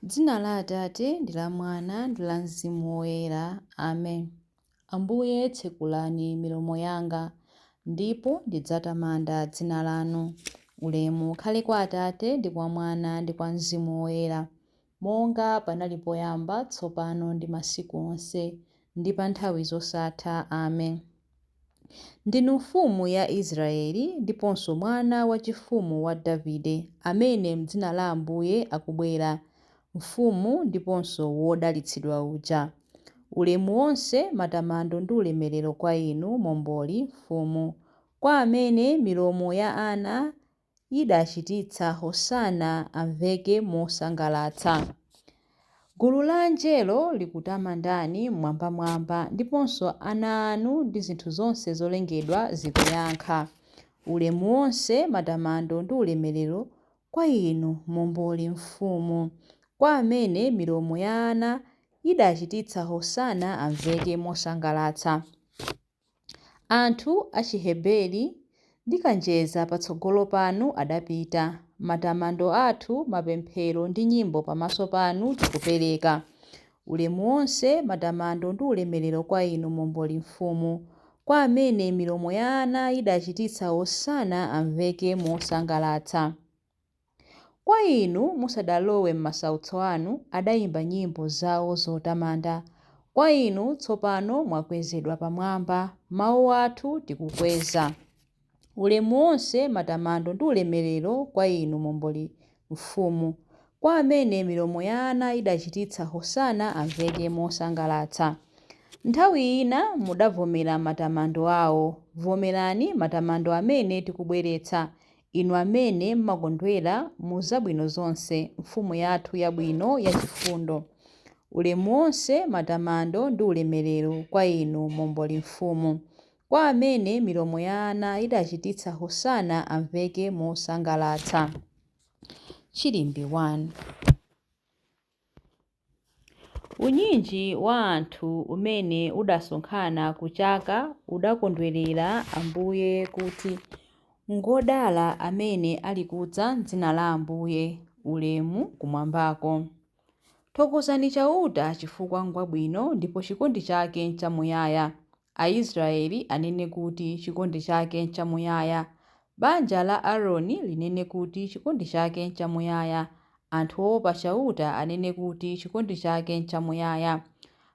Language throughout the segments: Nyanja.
Dzina la Atate ndi la Mwana ndi la Mzimu Woyera. Amen. Ambuye tsekulani milomo yanga, ndipo ndidzatamanda dzina lanu. Ulemu ukhale kwa Atate ndi kwa Mwana ndi kwa Mzimu Woyera, monga panali poyamba, tsopano ndi masiku onse, ndi pa nthawi zosatha. Amen. Ndinu Mfumu ya Israeli, ndiponso mwana wachifumu wa Davide, amene m'dzina la Ambuye akubwera, Mfumu ndiponso Wodalitsidwa uja. Ulemu wonse, matamando ndi ulemerero kwa Inu, Momboli, Mfumu, kwa amene milomo ya ana idachititsa Hosana amveke mosangalatsa. Gulu la angelo likutamandani m'mwambamwamba, ndiponso ana anu ndi zinthu zonse zolengedwa zikuyankha. Ulemu wonse, matamando ndi ulemerero kwa Inu, Momboli Mfumu, kwa amene milomo ya ana idachititsa Hosana amveke mosangalatsa. Anthu Achiheberi ndi kanjedza patsogolo panu adapita. Matamando athu, mapemphero ndi nyimbo pamaso panu tikupereka. Ulemu wonse, matamando ndi ulemerero kwa Inu Momboli Mfumu, kwa amene milomo ya ana idachititsa Hosana amveke mosangalatsa. Kwa inu musadalowe m'masautso anu, adaimba nyimbo zawo zotamanda. Kwa inu tsopano mwakwezedwa pamwamba, mawu athu tikukweza. Ulemu wonse, matamando ndi ulemerero kwa inu Momboli Mfumu, kwa amene milomo ya ana idachititsa Hosana amveke mosangalatsa. Nthawi ina mudavomera matamando awo. Vomerani matamando amene tikubweretsa, Inu amene mumakondwera mu zabwino zonse, Mfumu yathu yabwino yachifundo. Ulemu wonse, matamando ndi ulemerero kwa Inu Momboli Mfumu, kwa amene milomo ya ana idachititsa Hosana amveke mosangalatsa. Chilimbi 1. Unyinji wa anthu umene udasonkhana kuchaka udakondwerera Ambuye kuti, Ngwodala amene alikudza m'dzina la Ambuye, ulemu kumwambako. Thokozani Chauta chifukwa ngwabwino ndipo chikondi chake nchamuyaya. Aisraele anene kuti, Chikondi chake nchamuyaya. Banja la Aroni linene kuti, Chikondi chake nchamuyaya. Anthu oopa Chauta anene kuti, Chikondi chake nchamuyaya.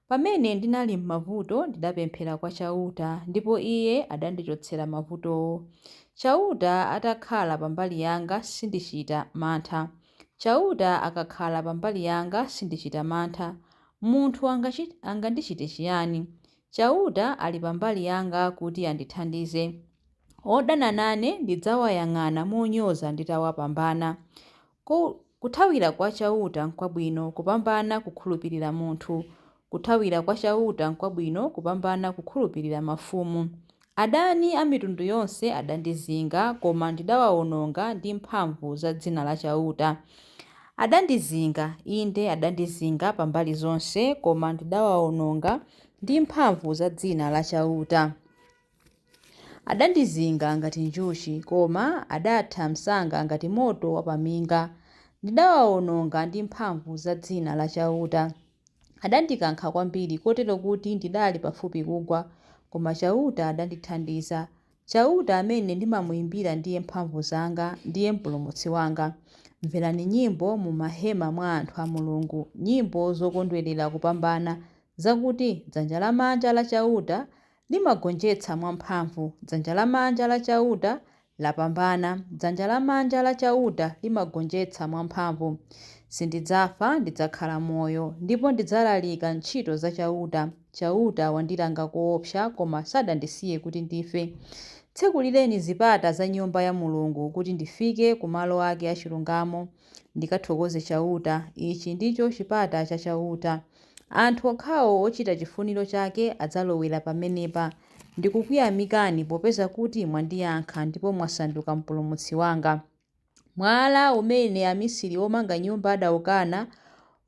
Pamene ndinali m'mavuto, ndidapemphera kwa Chauta, ndipo Iye adandichotsera mavutowo. Chauta atakhala pa mbali yanga, sindichita mantha. Chauta akakhala pa mbali yanga, sindichita mantha. Munthu angandichite chiyani? Chauta ali pa mbali yanga kuti andithandize. Odana nane ndidzawayang'ana monyoza nditawapambana. Kuthawira kwa Chauta nkwabwino kupambana kukhulupirira munthu. Kuthawira kwa Chauta nkwabwino kupambana kukhulupirira mafumu. Adani a mitundu yonse adandizinga, koma ndidawaononga ndi mphamvu za dzina la Chauta. Adandizinga, inde adandizinga pa mbali zonse, koma ndidawaononga ndi mphamvu za dzina la Chauta. Adandizinga ngati njuchi, koma adatha msanga ngati moto wapaminga. Ndidawaononga ndi mphamvu za dzina la Chauta. Adandikankha kwambiri kotero kuti ndidali pafupi kugwa, koma Chauta adandithandiza. Chauta amene ndimamuimbira ndiye mphamvu zanga, ndiye mpulumutsi wanga. Mverani nyimbo m'mahema mwa anthu a Mulungu, nyimbo zokondwerera kupambana, zakuti, Dzanja lamanja la Chauta limagonjetsa mwamphamvu, dzanja lamanja la Chauta lapambana, dzanja lamanja la Chauta limagonjetsa mwamphamvu. Sindidzafa, ndidzakhala moyo, ndipo ndidzalalika ntchito za Chauta. Chauta wandilanga koopsa, koma sadandisiye kuti ndife. Tsekulireni zipata za Nyumba ya Mulungu, kuti ndifike ku malo ake achilungamo, ndikathokoze Chauta. Ichi ndicho chipata cha Chauta. Anthu okhawo ochita chifuniro chake adzalowera pamenepa. Ndikukuyamikani popeza kuti mwandiyankha ndipo mwasanduka mpulumutsi wanga. Mwala umene amisiri omanga nyumba adaukana,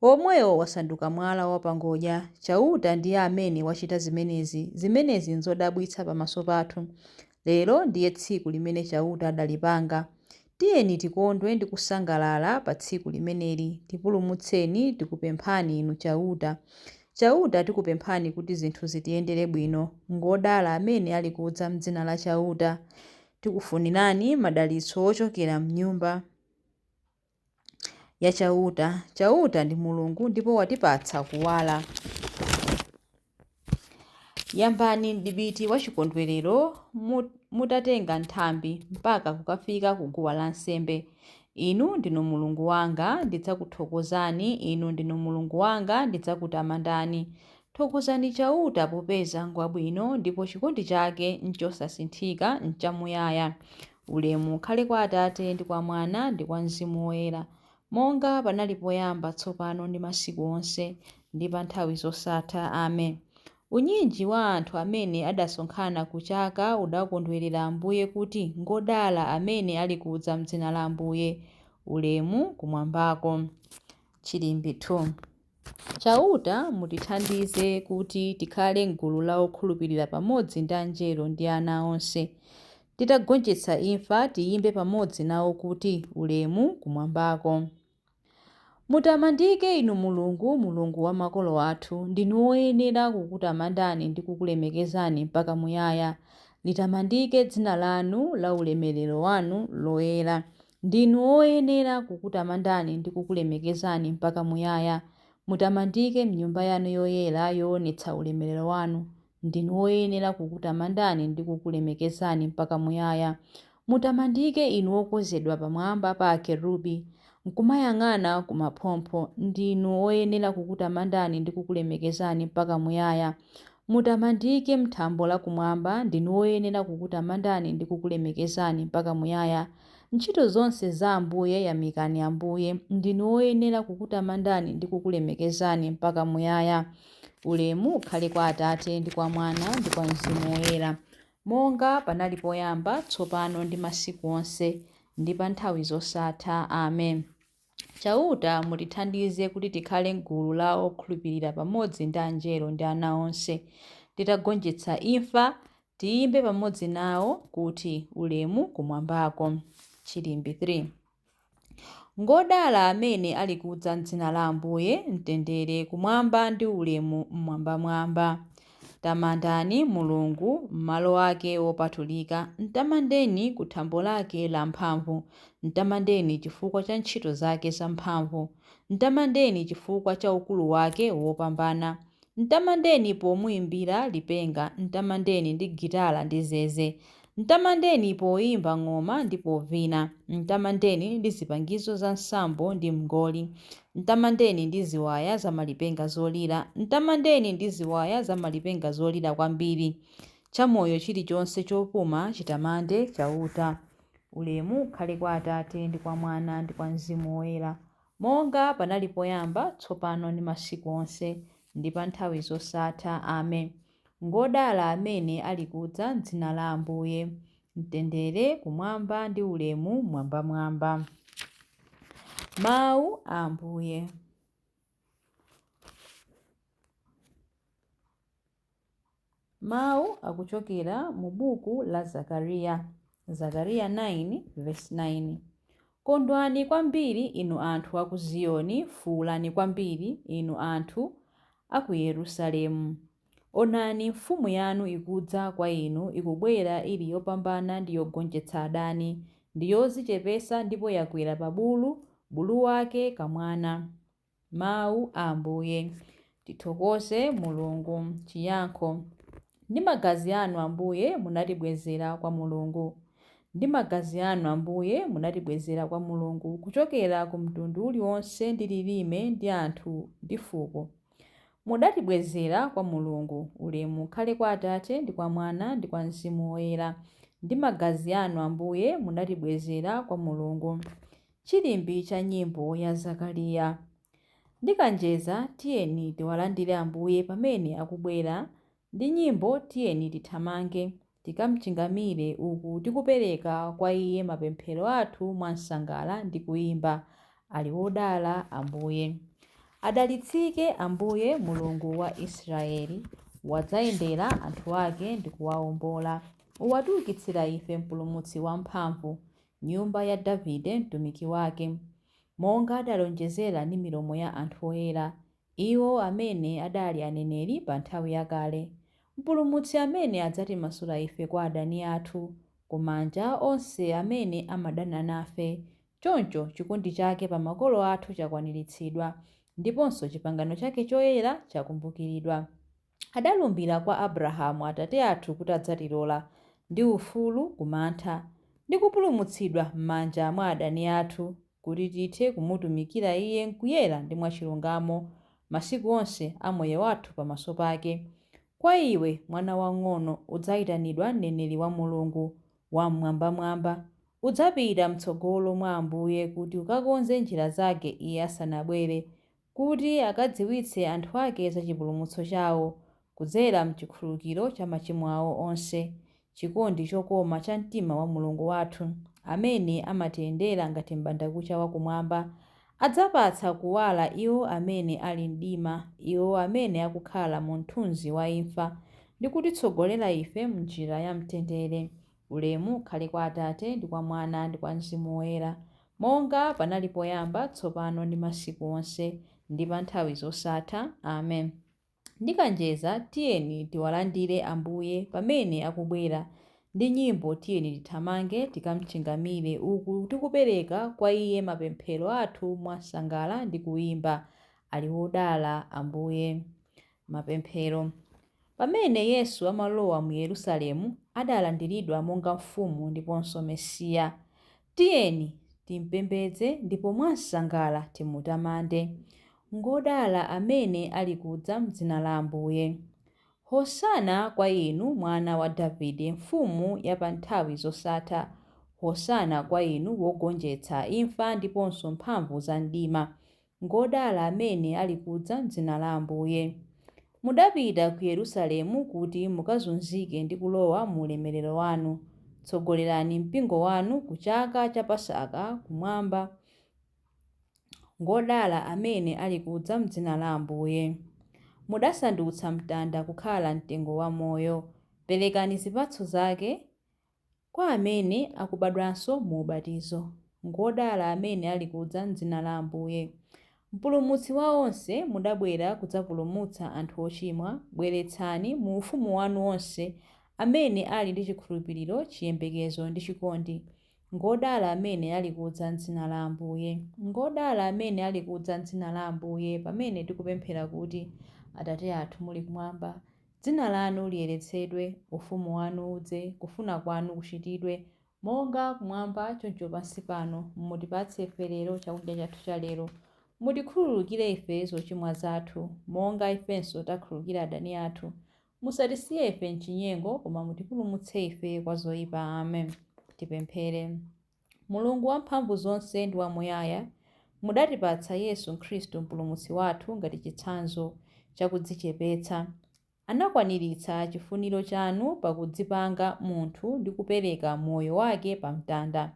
womwewo wasanduka mwala wapangodya. Chauta ndiye amene wachita zimenezi. Zimenezi nzodabwitsa pamaso pathu. Lero ndiye tsiku limene Chauta adalipanga. Tiyeni tikondwe ndi kusangalala pa tsiku limeneli. Tipulumutseni, tikupemphani Inu Chauta. Chauta tikupemphani kuti zinthu zitiyendere bwino. Ngodala amene ali kudza m'dzina la Chauta. Tikufunirani madalitso ochokera m'nyumba ya Chauta. Chauta ndi Mulungu ndipo watipatsa kuwala. Yambani mdipiti wa chikondwerero mutatenga nthambi mpaka kukafika ku guwa lansembe. Inu ndinu Mulungu wanga, ndidzakuthokozani, Inu ndinu Mulungu wanga, ndidzakutamandani. Thokozani Chauta popeza ngwabwino ndipo chikondi chake nchosasinthika nchamuyaya. Ulemu ukhale kwa Atate ndi kwa Mwana ndi kwa Mzimu Woyera, monga panali poyamba, tsopano ndi masiku onse, ndi pa nthawi zosatha. Amen. Unyinji wa anthu amene adasonkhana ku chaka udakondwerera Ambuye kuti, Ngodala amene ali kudza m'dzina la Ambuye. Ulemu kumwambako. Chilimbi 2. Chauta mutithandize kuti tikhale m'gulu la okhulupirira pamodzi ndi anjelo ndi ana onse. Titagonjetsa imfa tiyimbe pamodzi nawo kuti, Ulemu kumwambako. Mutamandike Inu Mulungu, Mulungu wa makolo athu. Ndinu woyenera kukutamandani ndi kukulemekezani mpaka muyaya. Litamandike dzina lanu la ulemerero wanu loyera. Ndinu woyenera kukutamandani ndi kukulemekezani mpaka muyaya. Mutamandike m'nyumba yanu yoyera yoonetsa ulemerero wanu. Ndinu woyenera kukutamandani ndi kukulemekezani mpaka muyaya. Mutamandike Inu wokwezedwa pamwamba pa akerubi, nkumayang'ana kumaphompho. Ndinu woyenera kukutamandani ndi kukulemekezani mpaka muyaya. Mutamandike m'thambo lakumwamba. Ndinu woyenera kukutamandani ndi kukulemekezani mpaka muyaya. Ntchito zonse za Ambuye yamikani Ambuye. Ndinu woyenera kukutamandani ndi kukulemekezani mpaka muyaya. Ulemu ukhale kwa Atate ndi kwa Mwana ndi kwa Mzimu Woyera, monga panali poyamba, tsopano ndi masiku onse, ndi pa nthawi zosatha. Amen. Chauta mutithandize kuti tikhale m'gulu la okhulupirira pamodzi ndi anjelo ndi ana onse. Titagonjetsa imfa, tiyimbe pamodzi nawo kuti, Ulemu kumwambako. Chilimbi 3. Ngodala amene ali kudza m'dzina la Ambuye, mtendere kumwamba ndi ulemu mmwambamwamba. Tamandani Mulungu m'malo ake wopatulika, mtamandeni ku thambo lake lamphamvu, mtamandeni chifukwa cha ntchito zake zamphamvu, mtamandeni chifukwa cha ukulu wake wopambana, mtamandeni pomuimbira lipenga, mtamandeni ndi gitala ndi zeze, mtamandeni poimba ng'oma ndi povina, mtamandeni ndi zipangizo za nsambo ndi mngoli, mtamandeni ndi ziwaya zamalipenga zolira, mtamandeni ndi ziwaya zamalipenga zolira kwambiri. Chamoyo chilichonse chopuma chitamande Chauta. Ulemu ukhale kwa Atate ndi kwa Mwana ndi kwa Mzimu Woyera, monga panali poyamba, tsopano ndi masiku onse, ndi pa nthawi zosatha. Amen. Ngodala amene ali kudza m'dzina la Ambuye. Mtendere kumwamba ndi ulemu mmwambamwamba. Mawu a Ambuye. Mawu akuchokera mu buku la Zakariya, Zakariya 9 verse 9. Kondwani kwambiri inu anthu a ku Ziyoni, fuwulani kwambiri inu anthu a ku Yerusalemu. Onani mfumu yanu ikudza kwa inu, ikubwera ili yopambana ndi yogonjetsa adani, ndi yodzichepetsa ndipo yakwera pa bulu, bulu wake kamwana. Mawu a Ambuye. Tithokoze Mulungu. Chiyankho. Ndi magazi anu Ambuye munatibwezera kwa Mulungu. Ndi magazi anu Ambuye munatibwezera kwa Mulungu, kuchokera ku mtundu uliwonse ndi lilime ndi anthu ndi fuko. Mudatibwezera kwa Mulungu. Ulemu ukhale kwa Atate ndi kwa Mwana ndi kwa Mzimu Woyera. Ndi magazi anu Ambuye munatibwezera kwa Mulungu. Chilimbi cha nyimbo ya Zakariya. Ndi kanjeza tiyeni tiwalandire Ambuye pamene akubwera. Ndi nyimbo tiyeni tithamange, tikamchingamire uku tikupereka kwa Iye mapemphero athu mwansangala ndi kuyimba, Ali wodala Ambuye. Adalitsike Ambuye Mulungu wa Israeli, wadzayendera anthu ake ndi kuwawombola. Watiukitsira ife Mpulumutsi wamphamvu, nyumba ya Davide mtumiki wake, monga adalonjezera ndi milomo ya anthu oyera, iwo amene adali aneneri pa nthawi yakale. Mpulumutsi amene adzatimasula ife kwa adani athu, ku manja a onse amene amadana nafe. Choncho chikondi chake pa makolo athu chakwaniritsidwa, ndiponso chipangano chake choyera chakumbukiridwa. Adalumbira kwa Abrahamu atate athu kuti adzatilola ndi ufulu ku mantha, ndi kupulumutsidwa m'manja mwa adani athu, kuti tithe kumutumikira Iye m'kuyera ndi mwachilungamo masiku onse a moyo wathu pamaso pake. Kwa iwe, mwana wamng'ono, udzayitanidwa mneneri wa Mulungu Wam'mwambamwamba. Udzapita m'tsogolo mwa Ambuye kuti ukakonze njira zake Iye asanabwere, kuti akadziwitse anthu ake za chipulumutso chawo, kudzera m'chikhululukiro cha machimo awo onse, chikondi chokoma cha mtima wa Mulungu wathu, amene amatiyendera ngati m'bandakucha wakumwamba. Adzapatsa kuwala iwo amene ali mdima, iwo amene akukhala mu mthunzi wa imfa, ndi kutitsogolera ife m'njira ya mtendere. Ulemu ukhale kwa Atate, ndi kwa Mwana, ndi kwa Mzimu Woyera, monga panali poyamba, tsopano ndi masiku onse, ndi pa nthawi zosatha. Amen. Ndi kanjeza tiyeni tiwalandire Ambuye pamene akubwera, ndi nyimbo tiyeni tithamange tikamchingamire, uku tikupereka kwa Iye mapemphero athu mwasangala ndi kuyimba, Ali wodala Ambuye. Mapemphero. Pamene Yesu amalowa mu Yerusalemu, adalandiridwa monga mfumu ndiponso Mesiya. Tiyeni timpembedze ndipo mwamsangala timutamande. Ngodala amene ali kudza m'dzina la Ambuye. Hosana kwa inu mwana wa Davide, mfumu ya pa nthawi zosatha. Hosana kwa inu wogonjetsa imfa ndiponso mphamvu za mdima. Ngodala amene ali kudza m'dzina la Ambuye. Mudapita ku Yerusalemu kuti mukazunzike ndi kulowa mu ulemerero wanu. Tsogolerani mpingo wanu ku chaka cha Pasaka kumwamba. Ngodala amene ali kudza m'dzina la Ambuye. Mudasandutsa mtanda kukhala mtengo wa moyo. Perekani zipatso zake kwa amene akubadwanso mu ubatizo. Ngodala amene ali kudza m'dzina la Ambuye. Mpulumutsi wa onse, mudabwera kudzapulumutsa anthu ochimwa. Bweretsani mu ufumu wanu onse amene ali ndi chikhulupiriro, chiyembekezo ndi chikondi. Ngodala amene ali kudza m'dzina la Ambuye. Ngodala amene ali kudza m'dzina la Ambuye, pamene tikupemphera kuti, Atate athu muli kumwamba, dzina lanu liyeretsedwe, ufumu wanu udze, kufuna kwanu kuchitidwe, monga kumwamba choncho pansi pano. Mutipatse ife lero chakudya chathu cha lero. Mutikhululukire ife zochimwa zathu, monga ifenso takhululukira adani athu. Musatisiye ife mchinyengo, koma mutipulumutse ife kwa zoyipa. Amen. Tipemphere. Mulungu wamphamvu zonse ndi wamuyaya, mudatipatsa Yesu Khristu mpulumutsi wathu ngati chitsanzo chakudzichepetsa. Anakwaniritsa chifuniro chanu pakudzipanga munthu ndi kupereka moyo wake pa mtanda.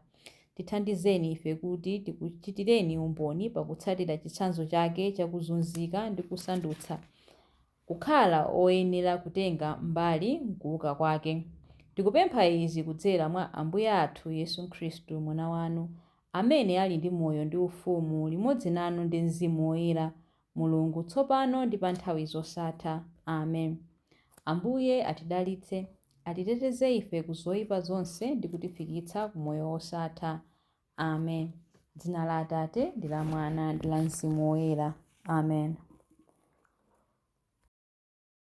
Tithandizeni ife kuti tikuchitireni umboni pakutsatira chitsanzo chake chakuzunzika ndi kusandutsa kukhala oyenera kutenga mbali m'kuuka kwake. Tikupempha izi kudzera mwa Ambuye athu Yesu Khristu mwana wanu, amene ali ndi moyo ndi ufumu limodzi nanu ndi Mzimu Woyera, Mulungu tsopano ndi pa nthawi zosatha. Amen. Ambuye atidalitse, atiteteze ife ku zoyipa zonse ndi kutifikitsa ku moyo wosatha. Amen. Dzina la Atate ndi la Mwana ndi la Mzimu Woyera. Amen.